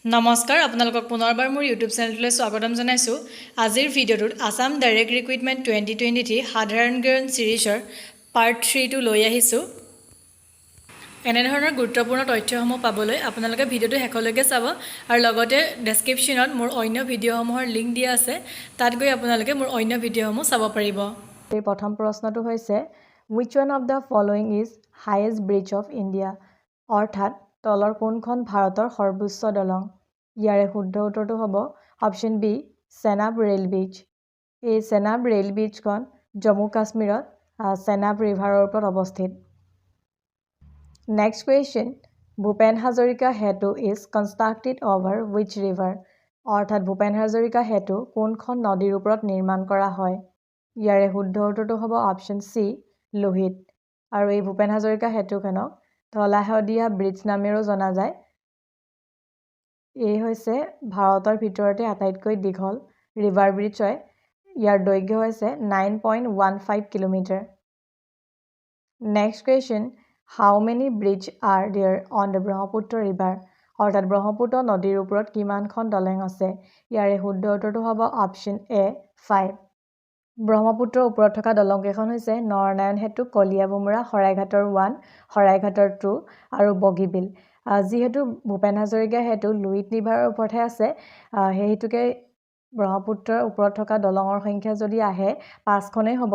নমস্কাৰ, আপোনালোকক পুনৰবাৰ মোৰ ইউটিউব চেনেলটোলৈ স্বাগতম জনাইছোঁ। আজিৰ ভিডিঅ'টোত আছাম ডাইৰেক্ট ৰিক্ৰুইটমেণ্ট 2023 সাধাৰণ জ্ঞান ছিৰিজৰ পাৰ্ট 3টো লৈ আহিছোঁ। এনেধৰণৰ গুৰুত্বপূৰ্ণ তথ্যসমূহ পাবলৈ আপোনালোকে ভিডিঅ'টো শেষলৈকে চাব আৰু লগতে ডেছক্ৰিপশ্যনত মোৰ অন্য ভিডিঅ'সমূহৰ লিংক দিয়া আছে, তাত গৈ আপোনালোকে মোৰ অন্য ভিডিঅ'সমূহ চাব পাৰিব। এই প্ৰথম প্ৰশ্নটো হৈছে, "Which one of the following is highest bridge of India?" অৰ্থাৎ তলৰ কোনখন ভাৰতৰ সৰ্বোচ্চ দলং? ইয়াৰে শুদ্ধ উত্তৰটো হ'ব option B, Chenab rail bridge. এই চেনাব ৰেল ব্ৰিজখন জম্মু কাশ্মীৰত চেনাব ৰিভাৰৰ ওপৰত অৱস্থিত। Next question, Bhupen Hazarika Setu is constructed over which river? অৰ্থাৎ ভূপেন হাজৰিকা সেতু কোনখন নদীৰ ওপৰত নিৰ্মাণ কৰা হয়? ইয়াৰে শুদ্ধ উত্তৰটো হ'ব অপশ্যন চি, লোহিত। আৰু এই ভূপেন হাজৰিকা সেতুখনক ধলা শদিয়া ব্ৰিজ নামেৰেও জনা যায়। এই হৈছে ভাৰতৰ ভিতৰতে আটাইতকৈ দীঘল ৰিভাৰ ব্ৰিজ হয়। ইয়াৰ দৈৰ্ঘ্য হৈছে 9.15 kilometre. Next question, how many bridge are there on the Brahmaputra river? অৰ্থাৎ ব্ৰহ্মপুত্ৰ নদীৰ ওপৰত কিমানখন দলং আছে? ইয়াৰে শুদ্ধ উত্তৰটো হ'ব অপশ্যন এ, 5। ব্ৰহ্মপুত্ৰৰ ওপৰত থকা দলংকেইখন হৈছে নৰনাৰায়ণ সেতু, কলিয়াভোমোৰা, শৰাইঘাটৰ 1, শৰাইঘাটৰ 2 আৰু বগীবিল। যিহেতু ভূপেন হাজৰিকা সেতু লুইত ৰিভাৰৰ ওপৰতহে আছে, সেই হেতুকে ব্ৰহ্মপুত্ৰৰ ওপৰত থকা দলঙৰ সংখ্যা যদি আহে, পাঁচখনেই হ'ব।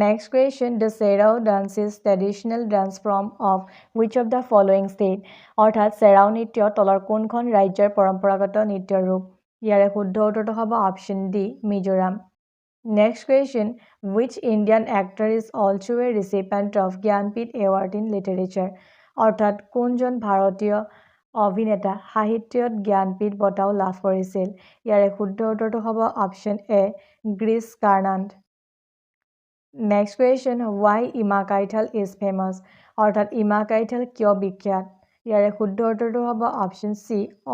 Next question, the Cheraw dance is traditional dance form of which of the following state? অৰ্থাৎ চেৰাও নৃত্য তলৰ কোনখন ৰাজ্যৰ পৰম্পৰাগত নৃত্যৰ ৰূপ? ইয়াৰে শুদ্ধ উত্তৰটো হ'ব option D, Mizoram. Next question, which Indian actor is also a recipient of Jnanpith Award in Literature? অৰ্থাৎ কোনজন ভাৰতীয় অভিনেতা সাহিত্যত জ্ঞানপীঠ বঁটাও লাভ কৰিছিল? ইয়াৰে শুদ্ধ উত্তৰটো হ'ব option A, Girish Karnad. Next question, why Ima Keithel is famous? অৰ্থাৎ ইমা কাইথাল কিয় বিখ্যাত? ইয়াৰে শুদ্ধ উত্তৰটো হ'ব option C,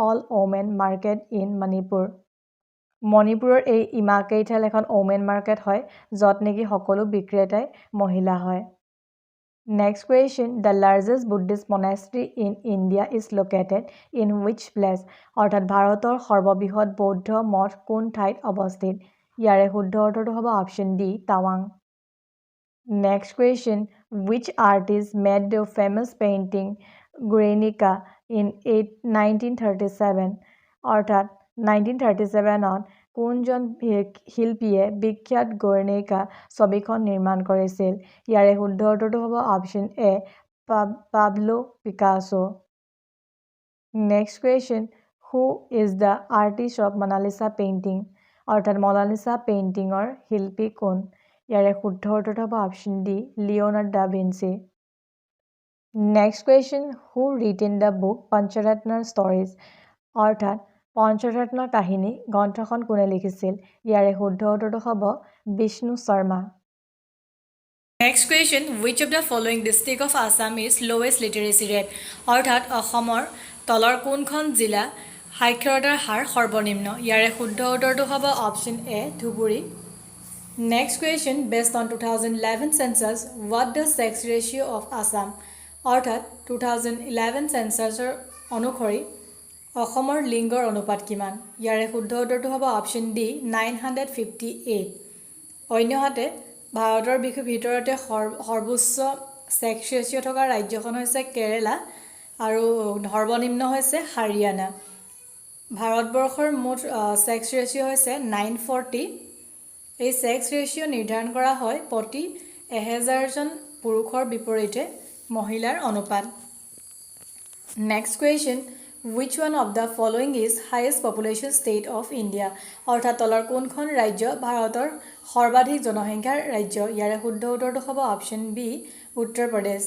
all women market in Manipur. মণিপুৰৰ এই ইমা কেইথাল এখন ওমেন মাৰ্কেট হয়, য'ত নেকি সকলো বিক্ৰেতাই মহিলা হয়। Next question, the largest Buddhist monastery in India is located in which place? অৰ্থাৎ ভাৰতৰ সৰ্ববৃহৎ বৌদ্ধ মঠ কোন ঠাইত অৱস্থিত? ইয়াৰে শুদ্ধ উত্তৰটো হ'ব option D, Tawang. Next question, which artist made the famous painting Guernica in 1937? অৰ্থাৎ 1937ত কোনজন শিল্পীয়ে বিখ্যাত গুৱেৰ্নিকা ছবিখন নিৰ্মাণ কৰিছিল? ইয়াৰে শুদ্ধ উত্তৰটো হ'ব option A, Pablo Picasso. Next question, who is the artist of Mona Lisa painting? অৰ্থাৎ মনালিচা পেইণ্টিঙৰ শিল্পী কোন? ইয়াৰে শুদ্ধ উত্তৰটো হ'ব option D, Leonardo da Vinci. Next question, who written the book Panchatantra Stories? অৰ্থাৎ পঞ্চৰত্ন কাহিনী গ্ৰন্থখন কোনে লিখিছিল? ইয়াৰে শুদ্ধ উত্তৰটো হ'ব Bishnu Sharma. Next question, which of the following district of Assam is lowest literacy rate? অৰ্থাৎ অসমৰ তলৰ কোনখন জিলা সাক্ষৰতাৰ হাৰ সৰ্বনিম্ন? ইয়াৰে শুদ্ধ উত্তৰটো হ'ব option A, Dhubri. Next question, based on 2011 census, what the sex ratio of Assam? অৰ্থাৎ 2011 চেঞ্চাছৰ অনুসৰি অসমৰ লিংগৰ অনুপাত কিমান? ইয়াৰে শুদ্ধ উত্তৰটো হ'ব অপশ্যন ডি, 958। অন্যহাতে ভাৰতৰ ভিতৰতে সৰ্বোচ্চ ছেক্স ৰেচিঅ' থকা ৰাজ্যখন হৈছে কেৰেলা আৰু সৰ্বনিম্ন হৈছে হাৰিয়ানা। ভাৰতবৰ্ষৰ মুঠ ছেক্স ৰেচিঅ' হৈছে 940। এই ছেক্স ৰেচিঅ' নিৰ্ধাৰণ কৰা হয় প্ৰতি 1000জন পুৰুষৰ বিপৰীতে মহিলাৰ অনুপাত। Next question, which one of the following is highest population state of India? অৰ্থাৎ তলৰ কোনখন ৰাজ্য ভাৰতৰ সৰ্বাধিক জনসংখ্যাৰ ৰাজ্য? ইয়াৰে শুদ্ধ উত্তৰটো হ'ব অপশ্যন বি, উত্তৰ প্ৰদেশ।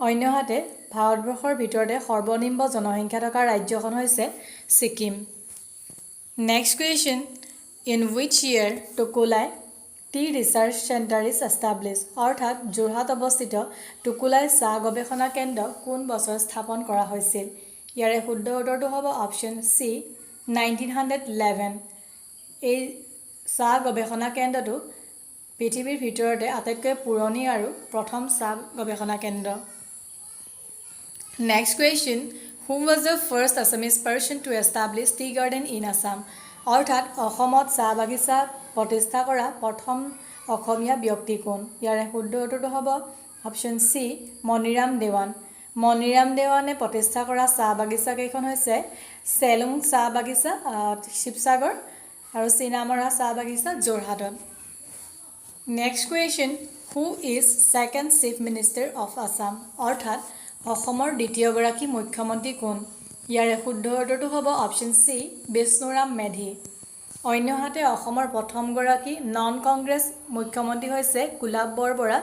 অন্যহাতে ভাৰতবৰ্ষৰ ভিতৰতে সৰ্বনিম্ন জনসংখ্যা থকা ৰাজ্যখন হৈছে Sikkim. Next question, in which year Tocklai Tea Research Centre is establish? অৰ্থাৎ যোৰহাট অৱস্থিত টোকোলাই চাহ গৱেষণা কেন্দ্ৰ কোন বছৰ স্থাপন কৰা হৈছিল? ইয়াৰে শুদ্ধ উত্তৰটো হ'ব অপশ্যন চি, 1911। এই চাহ গৱেষণা কেন্দ্ৰটো পৃথিৱীৰ ভিতৰতে আটাইতকৈ পুৰণি আৰু প্ৰথম চাহ গৱেষণা কেন্দ্ৰ। Next question, Who was the first Assamese person to establish tea garden in Assam? অৰ্থাৎ অসমত চাহ বাগিচা প্ৰতিষ্ঠা কৰা প্ৰথম অসমীয়া ব্যক্তি কোন? ইয়াৰে শুদ্ধ উত্তৰটো হ'ব অপশ্যন চি, মণিৰাম দেৱান। মণিৰাম দেৱানে প্ৰতিষ্ঠা কৰা চাহ বাগিচা কেইখন হৈছে চেলুং চাহ বাগিচা শিৱসাগৰ আৰু চিনামৰা চাহ বাগিচা যোৰহাটত। Next question, who is second Chief Minister of Assam? অৰ্থাৎ অসমৰ দ্বিতীয়গৰাকী মুখ্যমন্ত্ৰী কোন? ইয়াৰে শুদ্ধ উত্তৰটো হ'ব অপশ্যন চি, বিষ্ণুৰাম মেধি। অন্যহাতে অসমৰ প্ৰথমগৰাকী নন কংগ্ৰেছ মুখ্যমন্ত্ৰী হৈছে গোলাপ বৰবৰা।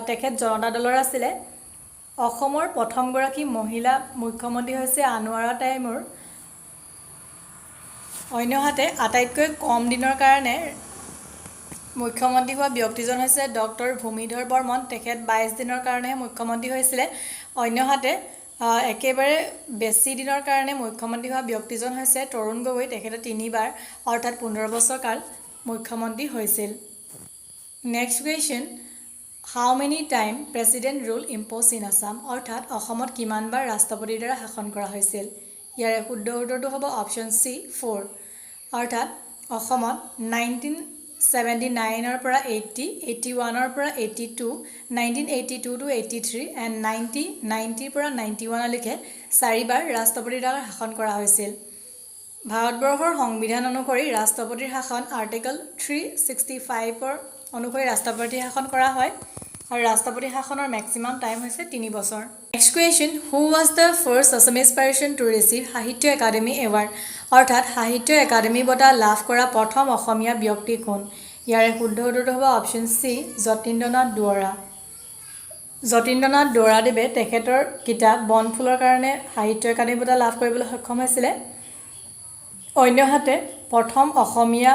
তেখেত জনতা দলৰ আছিলে। অসমৰ প্ৰথমগৰাকী মহিলা মুখ্যমন্ত্ৰী হৈছে আনোৱাৰা টাইমুৰ। অন্যহাতে আটাইতকৈ কম দিনৰ কাৰণে মুখ্যমন্ত্ৰী হোৱা ব্যক্তিজন হৈছে ডক্টৰ ভূমিধৰ বৰ্মন। তেখেত 22 দিনৰ কাৰণেহে মুখ্যমন্ত্ৰী হৈছিলে। অন্যহাতে একেবাৰে বেছি দিনৰ কাৰণে মুখ্যমন্ত্ৰী হোৱা ব্যক্তিজন হৈছে তৰুণ গগৈ। তেখেতে তিনিবাৰ, অৰ্থাৎ 15 বছৰ কাল মুখ্যমন্ত্ৰী হৈছিল। Next question, how many time President rule impose in Assam? অৰ্থাৎ অসমত কিমানবাৰ ৰাষ্ট্ৰপতিৰ দ্বাৰা শাসন কৰা হৈছিল? ইয়াৰে শুদ্ধ উত্তৰটো হ'ব অপশ্যন চি, ফ'ৰ। অৰ্থাৎ অসমত 1979ৰ পৰা 80, 81ৰ পৰা 82, 1982 to 83 and 1990ৰ পৰা 91লৈকে চাৰিবাৰ ৰাষ্ট্ৰপতিৰ দ্বাৰা শাসন কৰা হৈছিল। ভাৰতবৰ্ষৰ সংবিধান অনুসৰি ৰাষ্ট্ৰপতিৰ শাসন আৰ্টিকল 365ৰ অনুসৰি ৰাষ্ট্ৰপতি শাসন কৰা হয় আৰু ৰাষ্ট্ৰপতি শাসনৰ মেক্সিমাম টাইম হৈছে 3 বছৰ। Next question, who was the first Assamese person to receive Sahitya Akademi Award? অৰ্থাৎ সাহিত্য একাডেমী বঁটা লাভ কৰা প্ৰথম অসমীয়া ব্যক্তি কোন? ইয়াৰে শুদ্ধ উত্তৰটো হ'ব অপশ্যন চি, যতীন্দ্ৰনাথ দুৱৰা। যতীন্দ্ৰনাথ দুৱৰাদেৱে তেখেতৰ কিতাপ বনফুলৰ কাৰণে সাহিত্য একাডেমী বঁটা লাভ কৰিবলৈ সক্ষম হৈছিলে। অন্যহাতে প্ৰথম অসমীয়া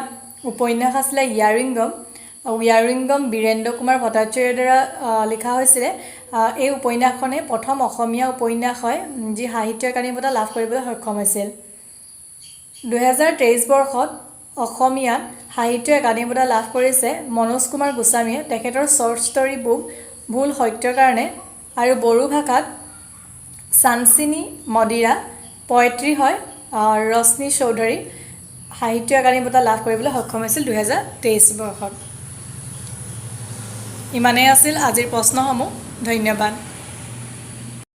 উপন্যাস আছিলে ইয়াৰিংগম। ইয়াৰিংগম বীৰেন্দ্ৰ কুমাৰ ভট্টাচাৰ্যৰ দ্বাৰা লিখা হৈছিলে। এই উপন্যাসখনেই প্ৰথম অসমীয়া উপন্যাস হয় যি সাহিত্য একাডেমী বঁটা লাভ কৰিবলৈ সক্ষম হৈছিল। 2023 বৰ্ষত অসমীয়াত সাহিত্য একাডেমী বঁটা লাভ কৰিছে মনোজ কুমাৰ গোস্বামীয়ে তেখেতৰ শ্বৰ্ট ষ্টৰী বুক ভুল সত্যৰ কাৰণে আৰু বড়ো ভাষাত চানচিনি মদিৰা, পয়েট্ৰি হয় ৰশ্মি চৌধুৰী, সাহিত্য একাডেমী বঁটা লাভ কৰিবলৈ সক্ষম হৈছিল 2023 বৰ্ষত। ইমানেই আছিল আজিৰ প্ৰশ্নসমূহ। ধন্যবাদ।